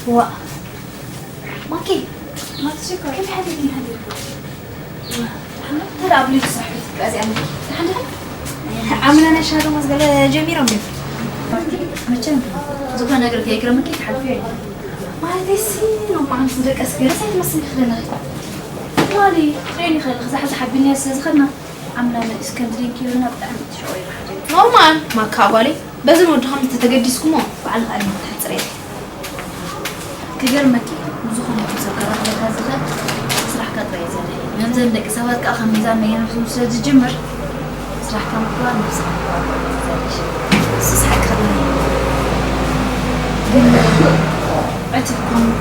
ዋ ማኪ፣ ማኪ ሽኮር፣ ከመይ ሓዲርኪ? ሓዲርኪ? ተራ ኣብ ሊድ ስራሕ ክትቀዚ ኣለኪ። ደሓን ደሓን? ዓምና ናይ ሻሂ ደሞዝ ገለ ጀሚሮም እዮም። መቸም ዝኾነ ነገር ከይግረመኪ ክሓልፍዮ እዩ። ማለተይሲ፣ ሎማዓንቲ ደቀስ ገለስ ኣይትመስሊ ክደለኺ። ዋሊ፣ ትርእይኒ ከለኺ ዛሕዛሕ ኣቢልናዮ ስለ ዝኸድና፣ ዓምና መሊሱ ከም ዝደንኪ ይብልና ብጣዕሚ ትሸቆ ይብሓጀ። ኖርማል፣ ማካ ጓለይ፣ በዚ ንወዲ ከም ዝተተገዲስኩሞ ባዕልኺ ኣለኺ ትሕጽረይ። ክገርመኪ፣ ንዝኾነ ይኹን ሰብ ከራኽበካ ዝኽእል ስራሕካ ጥራይ እዩ ዘድሊ። መምዘኒ ደቂ ሰባት ከኣ ከም ሚዛን መየነቱ ስለ ዝጅምር፣ ስራሕካ ምኽባር ነብስኻ ምኽባር ጥራይ እዩ ዘድሊ። ንሱስ ሓቅኺ እዩ። ግን ዕቱብ ኮን-፣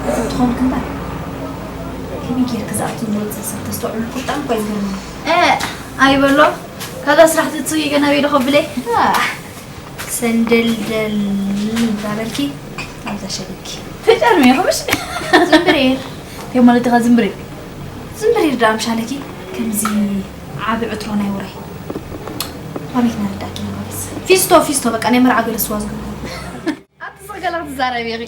ዕቱብ ትኾንኪ እምበር፣ ከመይ ጌርኪ ዝኣቱ ዝወጽእ ሰብ ተስተውዕሉ ቁጣን እኳ እዩ ዝገርመኒ። እ፣ ኣይበሎ። ካብዛ ስራሕ ትጽውዪ ገና ቤሎ ከብለይ። እ። ሰንደልደል እንዳበልኪ ኣብዛ ሸልኪ። ተጨርሚ ኢኹምሽ? ዝምብሬር። እንታይ ማለት ኢኻ ዝምብሬር? ዝምብሬር ደኣ ምሻለኪ ከምዚ ዓቢ ዕትሮ ናይ ውራይ። ከመይ ክነረዳእኪ ንባልስ? ፊስቶ፣ ፊስቶ፣ በቃ ናይ መርዓ ገለ ስዋ ዝገብሩ። ኣቲ ዝገላ ትዛረቢ ኢኺ።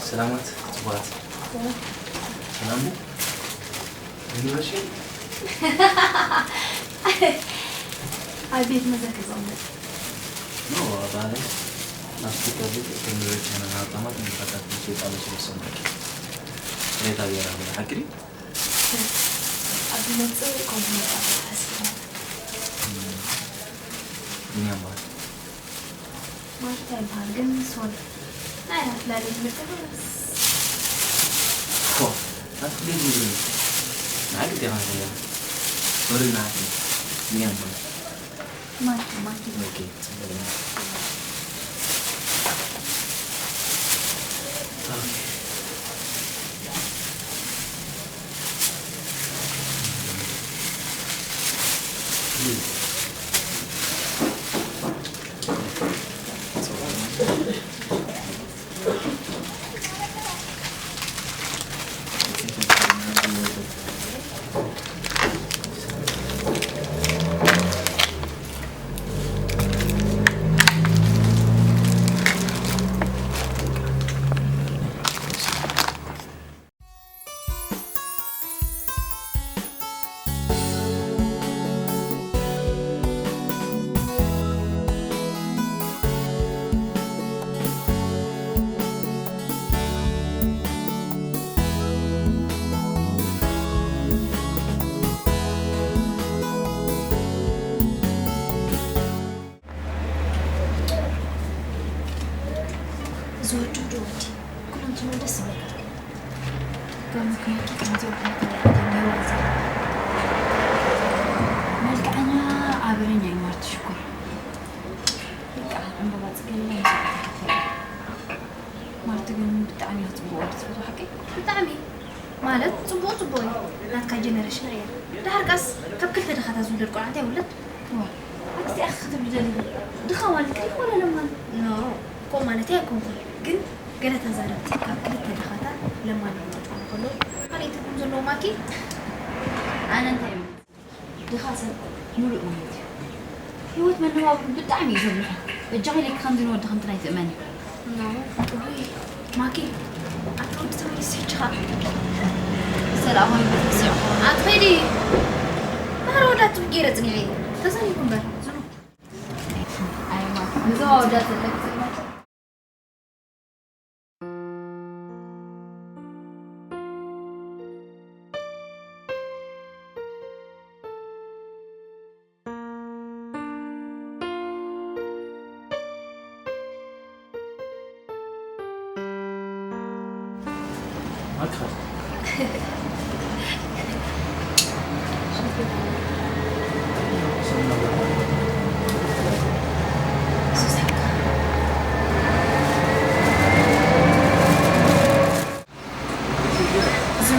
ሰላማት ጽቡቓት። ሰላም። ምንመሽ? ኣብ ቤት መዘከ ዘቕመጥ። ኖ፣ ኣባለ ኣብ ስፒተር ቤት እቶም ንረቻና ናጣማት ንፋታት ንሸይጣ መሽሎ ሰምረኪ። ሬታ ገራ ብለ ሓቅሪ? ኣብ ዝመጽእ ከምኡ መጻእታ ሓሲብና። ቢንያም በሃል። ማርታ ይበሃል፣ ግን ሶሪ። ናይ ኣፍላለ ዝምልከት በስ። ኮ፣ ኣፍልል ዝብል። ንዓይ ግዴታ ንኸያ። ሶሪ ንዓኪ። ቢንያም በሃል። ማርታ፣ ማርታ። ኦኬ፣ ጽቡቕ። ኦኬ። እዚ ወዲ ወዲ ወዲ ኩሎም ትብሎ ደስ ይብለካ። ከም ምክንያቱ ከምዚ ወዲ ተባዕታይ ኔሮ እዚ። መልክዐኛ ኣበረኛ እዩ ማርቲ ሽኮር። በቃ ዕምበባ ጽጌረዳ ምስ ወዲ ተባዕታይ። ማርቲ ግን ብጣዕሚ እያ ጽቡቕ ወዲ ትፈትዋ ሓቀይ? ብጣዕሚ። ማለት ጽቡቕ ጽቡቕ እዩ። ናትካ ጀነሬሽን እያ። ደሓር ቃስ ካብ ክልተ ድኻታት ዝውለድ ቆልዓ እንታይ ይውለድ? ዋ፣ ኣክስቲ ኣኺ ክትብሊ ደሊኺ? ድኻ ማለት ከይኮነ ለማኒ። ኖ፣ ከምኡ ማለተይ ኣይኮንኩን። ግን ገለ ተዛረብቲ ካብ ክልተ ድኻታት ለማኒ ይመርጹ ከለዉ ካልእ ትርጉም ዘለዎ ማኪ? ኣነ እንታይ እየ? ድኻ ሰብ ምሉእ ማለት እዩ። ህይወት መነባብሩ ብጣዕሚ እዩ ዘብልሖ። በጃኺ ኢለኪ ከምዚ ንወዲ ከምትን ኣይትእመኒ። ኖ፣ እውይ፣ ማኪ፣ ኣቲ ወዲ ተመሊስ ሕጂ ኸኣ። ሰላማዊ ቤት ተሲዑ። ኣቲ ኸይዲ። ባህሪ ወዳት ገይረ ጽኒዐ እየ። ተዛሪቡ እምበር፣ ዝኑ። ኣይ ማኪ፣ ንዞም ኣወዳት ዘለኪ ስእነት። እዚ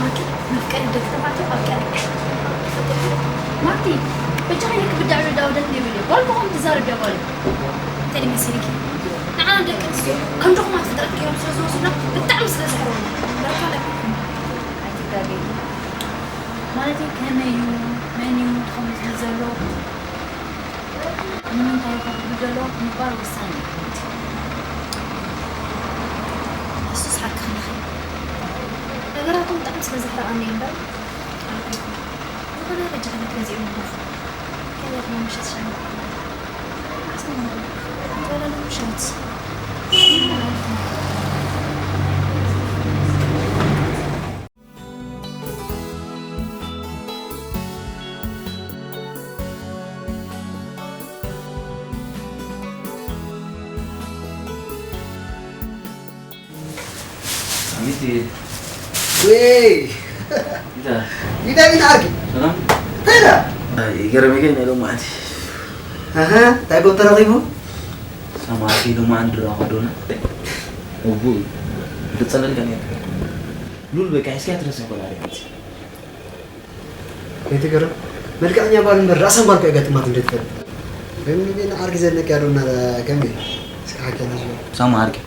ማኪ፣ መፍቀሪ ደቂ ተባዕትዮ ኣብቂዐ። ማርቲ፣ በጃኻ ኢለኪ ብዳዕ ዳውደት የብልዮ። ጓል ምዃን ትዛረብ እያ ጓል። እንታይ ድመሲልኪ? ንዓና ደቂ ኣንስትዮ ከም ድኹማት ፍጥረት ገይሮም ስለ ዝወስዱና ብጣዕሚ ስለ ዘሕርቑና። በቃ ለኪ። ኣይትጋገዪ። ማለተይ ከመይ እዩ? መን እዩ ከምኡ ዝብል ዘሎ? ንምንታይ እዩ ከምኡ ዝብል ዘሎ ምባል ወሳኒ እዩ። እሱስ ሓቅኺ ኢኺ። ነገራቶም ብጣዕሚ ስለ ዘሕረቐኒ እዩ እምበር ኣይኮይኩን። ዝኾነ በጃኻ ክትገዝእዮ ኣለኹ። ከመይ ኢኹም ምሸት ሻሂ? ኣትበላሉ ምሸት። ሚቲ ወይ ኢታ ቪታሚን ዓርኪ ሰላም ሄዳ ይገርመከ ናይ ሎማዓንቲ ኣሀ እንታይ ኮን ተረኺቡ ሰማዕቲ ሎማዓንቲ ድረኸ ዶና እቡ ትጸለልካ ነርካ ሉል በቃ እስኪ ኣትረሳ ይኮን ኣሪያት ከይትገረም መልክዐኛ ጓል እምበር ራእሰን ጓል እኮ የጋጥማት እንዴት ትፈልጥ ግን ቢን ዓርኪ ዘለካ ያሉና ከመይ እስኪ ሓኪ ነሽ ሳማ ዓርኪ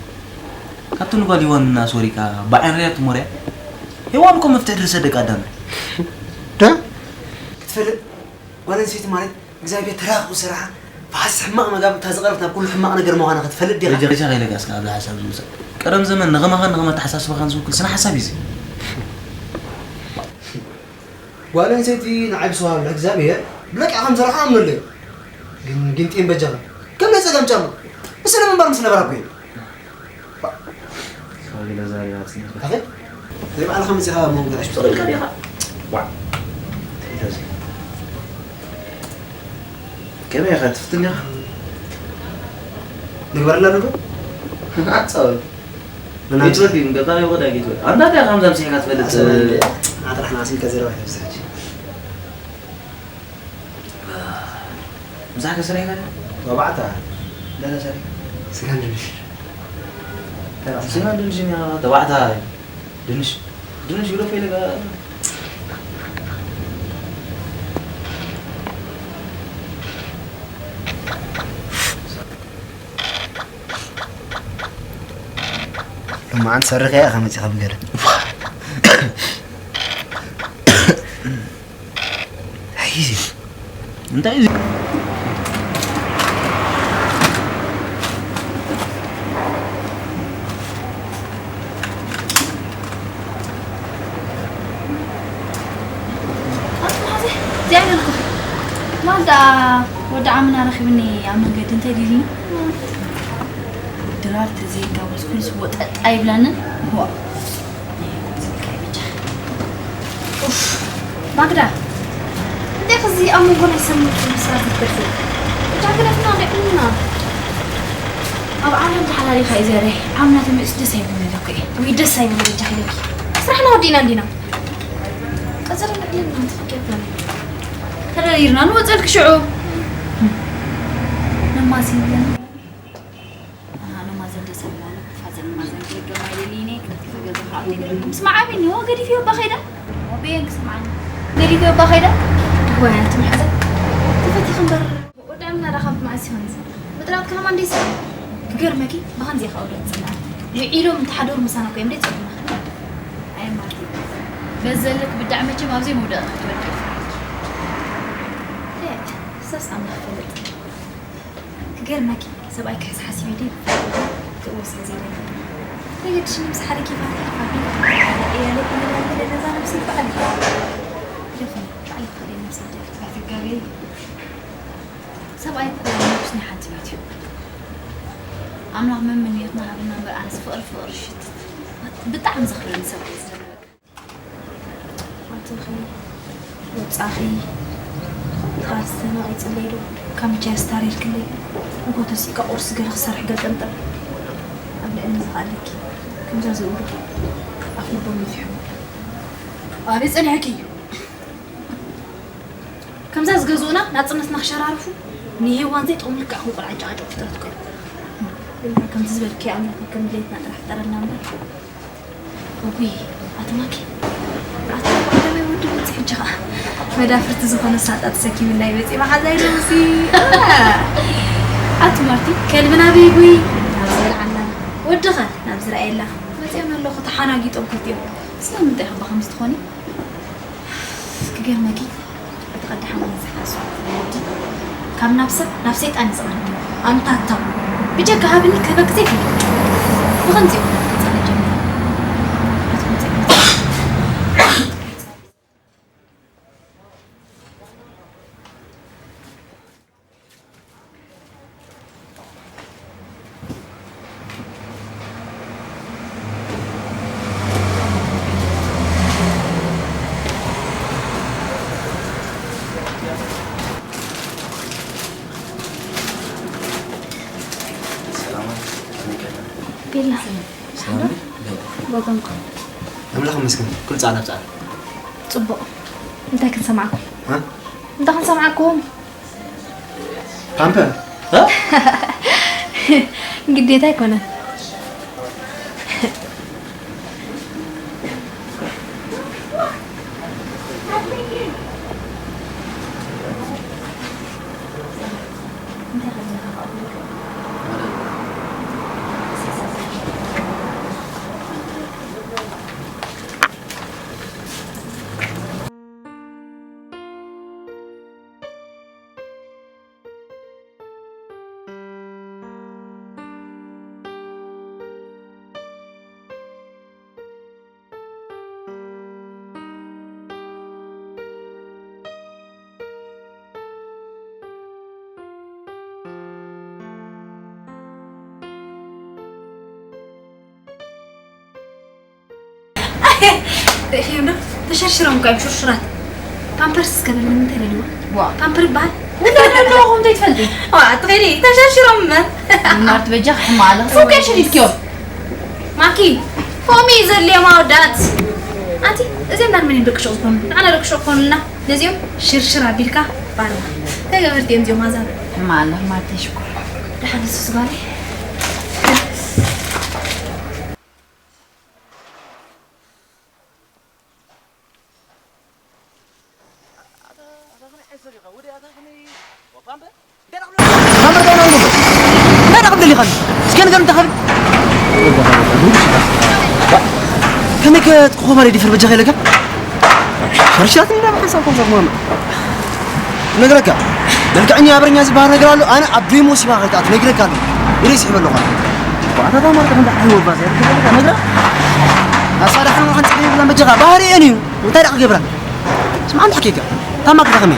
ካብቲ ንጓል ሂዋን እናስወሪካ ብዓይን ሪያ ትሞርያ ሄዋን እኮ መፍትሒ ድርሰ ደቂ ኣዳም ዳ ክትፈልጥ ጓል ኣንስተይቲ ማለት እግዚኣብሔር ተራኽቡ ስራሓ ፈሓሲ ሕማቕ መጋብ እታ ዝቐረብት ናብ ኩሉ ሕማቕ ነገር ምዃና ክትፈልጥ ዲኻ ጃ ኢለካ እስካ ኣብዚ ሓሳብ ዝውፅእ ቀደም ዘመን ንኸማኻን ንኸመተሓሳስባኻን ዝውክል ስነ ሓሳብ እዩ እዚ ጓል ኣንስተይቲ ንዓይ ብሰዋብ እግዚኣብሔር ብለቂዓ ከም ዝረሓ ኣምነለይ ግን ጊንጢን በጃኻ ከም ናይ ጸጋም ጫማ ብሰለ ምንባር ምስ ነበራ እኮ እዩ ካቢለ ዛሬ ኣጽኒት ኣኸ ዘይባዕልኻ መጺኻ መንጎ ጋሽ ትኽእል ዲኻ ዋዕ ኢለዚ ከመይ ኢኻ ትፍትን ኢኻ ንግበረላ ንዶ ኣጻወ ጌትወት እዩ ገባሪ ወዳ ጌትወት ኣንታ እንታይ ከምዛ ምሲሕካ ትፈልጥ ኣጥራሕና ኣስልካ ዘረባ ይብዛሕ ምሳሕ ከስረሕካ ተባዕታ እንዳተሰሪ ስጋን ድንሽ ስጋን ድንሽ ተባዕታ ድንሽ ድንሽ ግዶ ፈይለጋ ሎማዓንቲ ሰርኸ እያ ከመፂኻ ብገለ ሒዚ እንታይ እዩ ማልዳ ወዲ ዓምና ረኺብኒ ኣብ መንገዲ እንታይ ዲልኒ ድራር ተዘይጋበዝኩን ስወጠጣ ይብለንን ዋ ማግዳ እንታይ ክዚ ኣብ መንጎ ናይ ሰብ ምስራት ዝትበርዘ ጃግረትና ቂዕልና ኣብ ዓለም ተሓላሊኻ እዩ ዘረ ዓምና ተመልስ ደስ ኣይብለኒ ኣለኩ እየ ወይ ደስ ኣይብለ በጃ ኢለኪ ስራሕና ወዲእና እንዲና ቀፅሪ ንዕልና ትፍቅር ተረዲርና ንወፀልክ ሽዑ ነማሲ ይብለኒ ኣነ ማዘን ደስ ይብላኒ ፋዘን ማዘን ክልገም ኣይደልይኒ ቀልጢፈ ገዛ ክኣቱ ይደሊ ምስ መዓቢኒ ዋ ገዲፍዮ ኣባ ከይዳ ኣበየን ክሰምዓኒ ገዲፍዮ ኣባ ከይዳ ወይ ኣንቲ መሓዘ ተፈቲኺ እምበር ወዳምና ዳኻ ብመዓስ ይኾንስ ምጥራት ከማን ደይስ ክገርመኪ ብኸምዚ ኢኻ ወዶ ትፅላል ውዒሎም እንተሓደሩ ምሳና ኮ እዮም ደይ ፅሉና ኣይ ማርቲ በዘለክ ብዳዕ መቸም ኣብዘይ መውደቕ ክትወድቂ ሰስ ኣምላኽ ፈልጥ ክገርመኪ ሰብኣይ ክሕዝ ሓሲበ ድየ ክእወስ ሓዚበ ተገድሽኒ ምስ ሓደ ኬፋት ሓቢብ እያለ እያለ ነዛ ነብሲ ይበዓል ይኹን ባዕል ትኽእል ነብሲ ትገርመኪ ሰብኣይ ክበሃል ንጉስ ናይ ሓንቲ ቤት እዩ ኣምላኽ መመንዮትና ሃብና እምበር ኣነስ ፍቕሪ ፍቕሪ ሽትት ብጣዕሚ ዘኽብረኒ ሰብኣይ ዝደለበ ኣተኺ ወጻኺ ትኻል ዝተናቒ ጽለይ ዶ ካብ ምቻ ያስታሪርክለይ ንጎ ተሲእካ ቁርሲ ገለ ክሰርሕ ገልጠምጠም ኣብ ልዕሊ ዝኽኣለኪ ከምዛ ዝብሉ ኣፍ ልቦም ይፍሑ ኣበይ ጸኒሕኪ እዩ ከምዛ ዝገዝኡና ናጽነትና ክሸራርፉ ንሄዋን ዘይጠቕሙ ልክዕኹም ቆልዓ ጨቃጨቁ ፍጥረት እኮ እዮም። ከምዚ ዝበልክዮ ኣምላኽ ከም ድሌትና ጥራሕ ፍጠረልና እምበር እጉይ ኣቲ ማኪ መዳፍርቲ ዝኾነ ሳጣ ተሰኪምና ይመጽእ መሓዛይ ሎምሲ። ኣቲ ማርቲ፣ ከልብና በይቡይ ናብ ዝበልዓና፣ ወድኸ ናብ ዝረኣየላ መጺኦም ኣለኹ። ተሓናጊጦም ክልቲኦም። ስለምንታይ ከባ ከምዚ ትኾኒ? ክገርመኪ፣ እቲ ቀዳሕ መን ዝሓሱ ወዲ ካብ ናብ ሰብ ናብ ሰይጣን እዩ ዝቐርብ። ኣንታታ ብጀካ ሃብኒ ክህበኪ ዘይፈልጥ። ብኸምዚ እዩ ክጸንሕ ጀሚሩ። ቤላ፣ ሰላም። ወገንኩም። ኣምላኽ ይመስገን፣ ኩሉ ጻዕዳ ብጻዕዳ። ጽቡቕ። እንታይ ክንሰማዕኩም? እ? እንታይ ክንሰማዕኩም? ፓምፐር? እ? ግዴታ ኣይኮነን። ርእዮም ዶ? ተሸርሽሮም እኮ እዮም ሽርሽራት። ፓምፐርስ እስከ በል ንምንታይ ደልይዎ? ዋ። ፓምፐር ይበሃል? ውላድ ኣለዎ ከምኡ ዘይትፈልጢ? ዋ፣ ትኸዲ፣ ተሸርሽሮም እምበር። ማርቲ በጃ ክሕማ ኣለኽ። ፎኪ ሽሪፍኪዮም። ማኪ፣ ፎሚ እዩ ዘድልዮም ኣወዳት። ኣንቲ፣ እዚኦም ዳን መን እዮም ደቂ ሹቕ ዝኾኑ? ንዓና ደቂ ሹቕ ክኾኑልና። ነዚኦም ሽርሽር ኣቢልካ ባርና። እንታይ ገበርቲ እዮም እዚኦም ኣዛብ? ሕማ ኣለኽ ማርቲ ሽኮር። ደሓን ንሱ ስጋለይ። እንታይ ደኣ ክብል ደሊኻ? እስከ ንገር እንታይ ክብል? ከመይ ከ ትኾማ ለይ ዲፈር በጃ ከይለካ? ሸርሻት እንዳ ብሓንሳብ ኮንሰርት ማማ። ነግረካ። መልክዐኛ ኣበረኛ ዝበሃል ነገር ኣሎ። ኣነ ኣብ ድሪም ወሲባ ከይትኣቱ ነግረካ ኣሎ። ኢለ ይስሕበ ኣለኹ። ኣታ ታማርካ እንዳ ሓይወባ ዘይ ነግረ። ኣሳዳሕን ወሓን ጸደይ ብላ መጀኻ ባህሪ እየን እዩ። እንታይ ደኣ ክገብራ? ስማዕ፣ እንታይ ሓቂካ? ታማ ክታኸመ?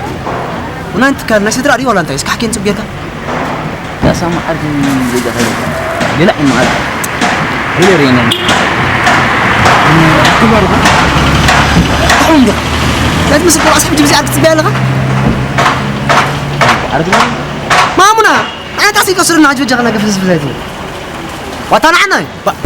ወላ እንታይ ትካል ናይ ስድራ ድዩ ወላ እንታይ? እስኪ ሓቂ ንጽብ ጌርካ። ያ ሳማ ዓርኪ ዘይጃ ኸይሩ። ሌላ ዒማ ዓርኪ። ሪለ ሪነ። ክባሩ። ኣታውን ዶ? ነቲ ምስል ቆልዓ ስሕብ ጅብዚ ዓርኪ ትጽበያ ኣለኻ? ዓርኪ። ማሙና፣ ኣነ ጣሲ ቀስርና ዓጅበጃ ከና ገፍልስ ብላይቱ። ዋታ ንዓና እዩ። ባ-